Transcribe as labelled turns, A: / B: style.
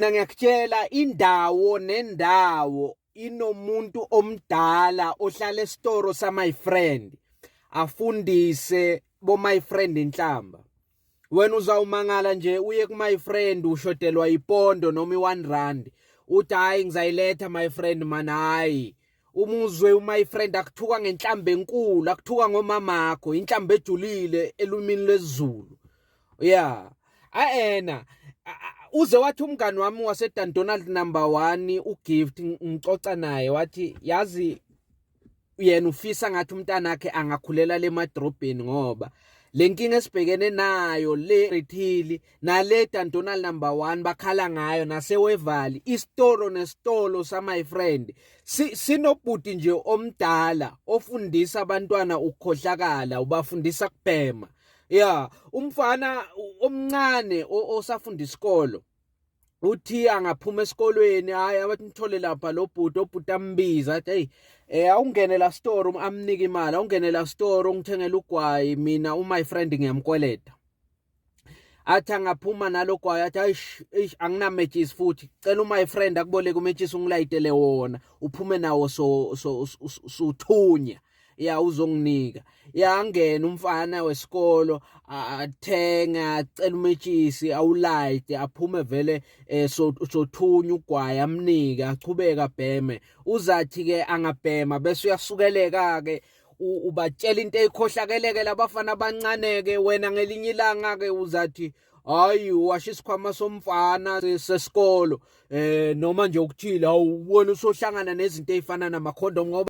A: Ngiyakutshela, indawo nendawo inomuntu omdala ohlala esitoro sa my friend, afundise bo my friend inhlamba. Wena uzawumangala nje, uye ku my friend, ushodelwa ipondo noma i1 rand, uthi, "Hayi, ngizayiletha, my friend man." Hayi, umuzwe my friend akuthuka ngenhlamba enkulu, akuthuka ngomamakho, inhlamba ejulile elumini lwesiZulu. Yeah, aena uze wathi umngani wami wase Dundonald number 1, uGift, ngicoca naye, wathi yazi yena ufisa ngathi umntana wakhe angakhulela lemadrobheni, ngoba le nkinga esibhekene nayo le Rethili nale Dundonald number 1 bakhala ngayo, naseWevali, isitolo nesitolo sa my friend sinobhuti nje omdala ofundisa abantwana ukukhohlakala, ubafundisa kubhema. Ya, umfana omncane osafunda isikolo uthi angaphuma esikolweni, hayi, abathi mthole lapha lo bhuti, obhuti ambiza, athi, "Hey, awungene la store," amnike imali, "Awungene la store ungithengele ugwayi, mina my friend ngiyamkweleta." Athi angaphuma nalogwayi, athi, "Ayish, eish, anginametshisi futhi, cela my friend akuboleke umetshisi, ungilayitele wona, uphume nawo so so suthunya ya uzonginika." Yangena umfana wesikolo, athenga, acela umetshisi, awulayite, aphume vele sothunya ugwayi, amnike, achubeka abheme. Uzathi ke angabhema bese uyasukeleka ke, ubatshela into eyikhohlakeleke labafana abancane ke. Wena ngelinye ilanga ke uzathi, hayi, washa isikhwama somfana sesikolo, noma nje ukuthile, awubona usohlangana nezinto ezifana namakhondom ngoba